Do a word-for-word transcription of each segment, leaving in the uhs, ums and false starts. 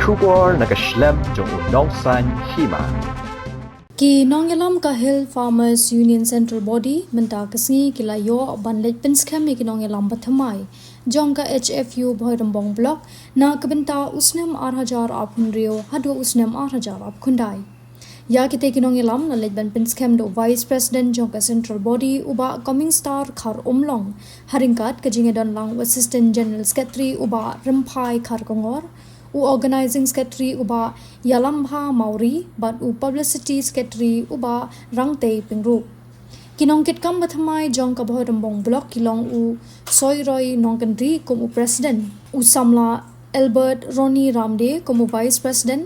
Khubor na ka shlem jong u nongsaiñ hima. Ki nongïalam ka Hill Farmers Union Central Body mynta ka sngi ki la ïoh ban leit pynskhem ïa ki nongïalam bathymmai jong ka H F U Bhoirymbong Block na ka bynta u snem ar hajar arphew hynriew haduh u snem ar hajar arphew khyndai. Ïa kite ki nongïalam la leit ban pynskhem da u Vice President jong ka Central Body u Bah Coming Star Kharumlong, ha ryngkat ka jingïadon lang u Assistant General Secretary u Bah Rymphai Kharkongor, u Organising Secretary u Bah Ïalambha Mawrie bad u Publicity Secretary u Bah Rangtei Pyngrope. Ki nongkitkam bathymmai jong ka Bhoirymbong Block ki long u Soiroy Nongkynrih kum u President, u samla Albert Ronnie Ramde kum u Vice President,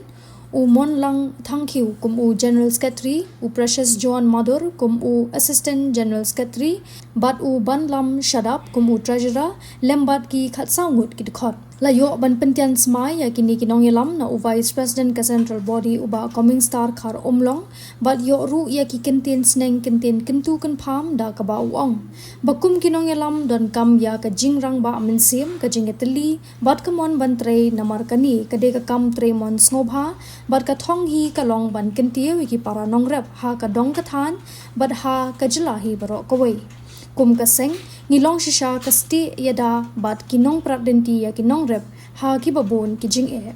u Monlang Thangkhiew kum u General Secretary, u Precious John Madur kum u Assistant General Secretary, bad u Banlam Shadap kum u Treasurer, lem bad ki khatsaw ngut ki dkhot. La ïoh ban pyntian smai ïa kine ki nongïalam na u Vice President ka Central Body u Bah Coming Star Kharumlong, bad ïoh ruh ïa ki kyntien sneng kyntien kyntu kynpham da kaba u ong ba kum ki nongïalam donkam ïa ka jingrangbah mynsiem, ka jingïatylli bad ka mon ban trei, namar kane ka dei ka kam trei mon sngewbha bad ka thong hi ka long ban kyntiew ïa ki para nongrep ha ka dong ka thaiñ bad ha ka jylla hi baroh kawei. Kum ka seng ngi long shisha ka stieh ïada bad ki nongprat lynti ïa ki nongrep ha kiba bun ki jingeh.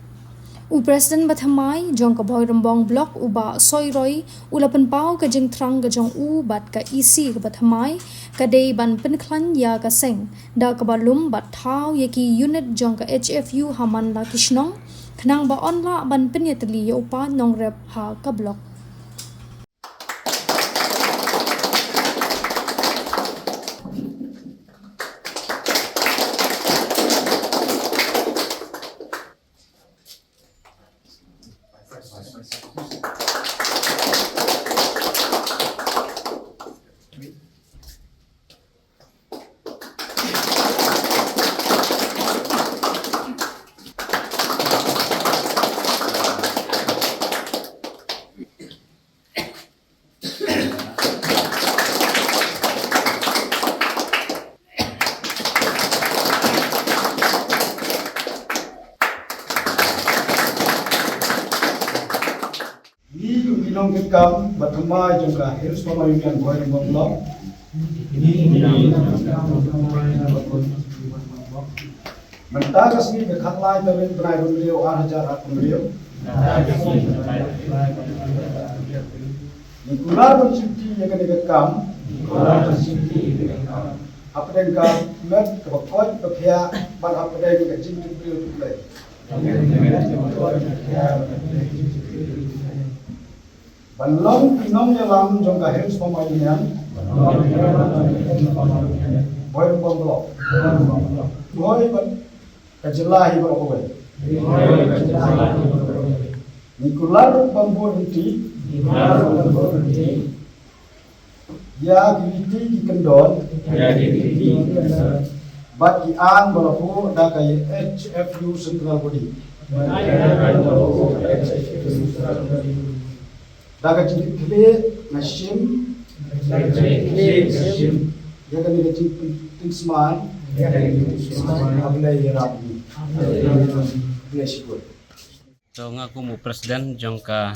U President bathymmai jong ka Bhoirymbong Block u Bah Soiroy u la pynpaw ka jingthrang ka jong u bad ka E C ka bathymmai ka dei ban pynkhlaiñ ïa ka seng da kaba lum bad thaw ïa ki unit jong ka H F U ha man la ki shnong, khnang ba yn lah ban pynïatylli ïa u paid nongrep ha ka block. Ngi kum ki nongkitkam bathymmai jong ka Hills Farmer Union Bhoirymbong Block. Mynta ka sngi ka khatlai tarik bnai hynriew ar hajar arphew hynriew. Ngi kular ban shimti ïa kane ka kam hapdeng ka met kaba koit ba khiah bad hapdeng ka jingtip briew tip Blei. Ban long ki nongïalam jong ka Hills Farmer Union Bhoirymbong Block. Bhoi bad ka jylla hi baroh kawei. Ngi kular ban bud lynti ïa ki lynti ki kyndon bad ki aiñ ba la buh da ka H F U Central Body. Da ka jingkitkhlieh nga shim ïa kane ka jingpynsmai ha U Blei ïarap ngi. Khublei shibun. To nga kum u president jong ka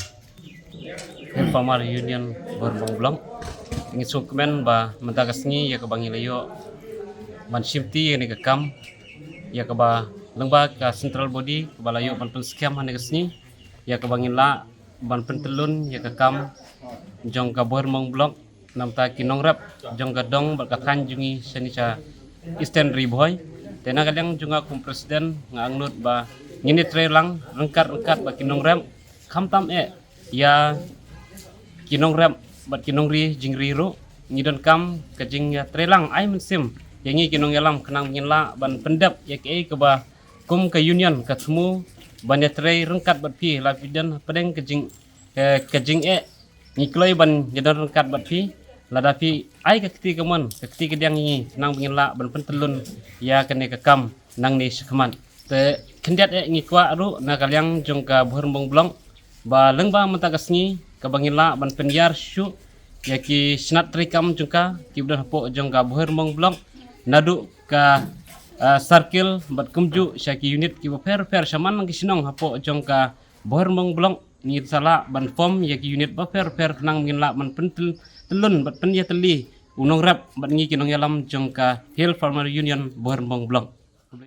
Hill Farmer Union Bhoirymbong Block. Ngi sngewkmen ba mynta ka sngi ïa kaba ngi la ïoh ban shimti ïa kane ka kam, ïa kaba lyngba ka central body kaba la ïoh ban pynskhem ha kane ka sngi, ïa kaba ngin lah ban pyntyllun ïa ka kam jong ka Bhoirymbong Block na bynta ki nongrep jong ka dong bad ka thaiñ jong ngi shane sha Eastern Ri Bhoi. Te na ka liang jong nga kum president nga angnud ba ngin ïatrei lang ryngkat ryngkat bad ki nongrep, khamtam eh ïa ki nongrep bad ki nongri jingri ruh. Ngi donkam ka jingïatrei lang ai mynsiem ïa ngi ki nongïalam khnang ngin lah ban pyndep ïa kaei kaba kum ka union ka thmu ban ïatrei ryngkat bad phi. La phi don hapdeng ka jing, eh, ka jingeh, ngi kloi ban ïadon ryngkat bad phi. Lada phi ai ka kti kamon, ka kti kadiang ïa ngi khnang ba ngin lah ban pyntyllun ïa kane ka kam nangne shakhmat. Te khyndiat eh ngi kwah ruh na ka liang jong ka Bhoirymbong Block ba lyngba mynta ka sngi kaba ngin lah ban pynïar shuh ïa ki shnat treikam jong ka kiba don hapoh jong ka Bhoirymbong Block, naduh ka uh, circle bad kumjuh sha ki unit kiba pher pher shaman ki shnong hapoh jong ka Bhoirymbong Block. Ngi sa lah ban form ïa ki unit bapher pher khnang ba ngin lah ban pyntyllun bad pynïatylli u nongrep bad ngi ki nongïalam jong ka Hill Farmer Union Bhoirymbong Block.